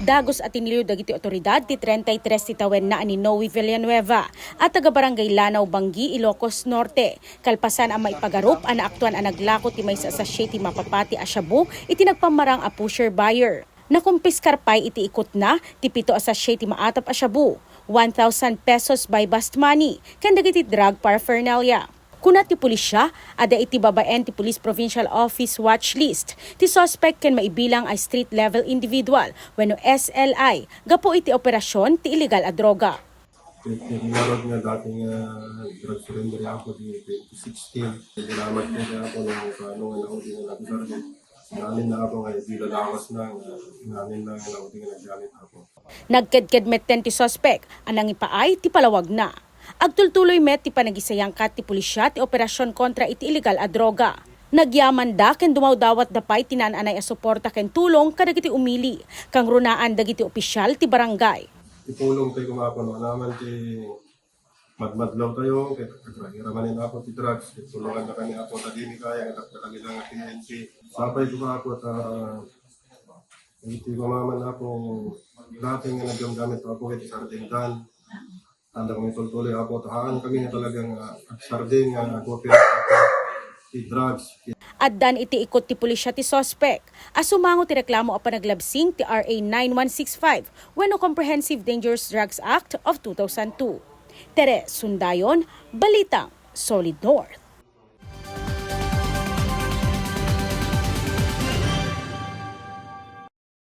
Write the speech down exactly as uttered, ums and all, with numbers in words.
Dagus a tiniliw dagiti awtoridad ti treinta y tres ti tawenna a ni Noe Villanueva a taga Barangay Lanao, Bangui, Ilocos Norte, kalpasan a maipagarup a naaktuan a naglako ti maysa a sachet ti mapapati a shabu iti nagpammarang a pusher buyer. Nakumpiskar pay iti ikutna ti pito a sachet ti maatap a shabu, one thousand pesos buy-bust money, ken dagiti drug paraphernalia. Kuna ti pulisya, adda iti babaen ti Police Provincial Office watch list ti suspect ken maibilang a street level individual wenno S L I gapu iti operasyon ti illegal a droga. Ti, ti narod nga dati nga drug surrender ako di twenty sixteen. Salamat ko kaya ako nung paano nga naudi nga nagdar. Sinamin na ako nga di lalawas na, nga sinamin na nga naudi nga nagdamit ako. Nagkedked metten ti suspek a nangipaay ti palawagna. Agtultuloy met ti panagisayangkat ti pulisya ti operasyon kontra iti illegal a droga. Nagyamanda ken dumawdawatda pay ti naan-anay a suporta ken tulong kadagiti umili. Kangrunaan dagiti opisyal ti barangay. Itulong tayo kumakuno naman ti madmadlaw tayo, kay agragira manen ako ti drugs, kay tulungan na kami ako, ta dimi kaya, nga dakdakami lang nga P N P. Sapay ko ako, ta, iti mamaman ako, dati nga naggamgamit ako, iti sarding dan. Tanda kami tultuloy ako, ta haan kami nga talagang, ah, sarding nga nag-operate ako, ti drugs, Addan iti ikut ti pulisya ti suspek a sumango ti reklamo a panaglabsing ti R A nine one six five wenno Comprehensive Dangerous Drugs Act of two thousand two. Teres Sundayon, Balitang Solid North.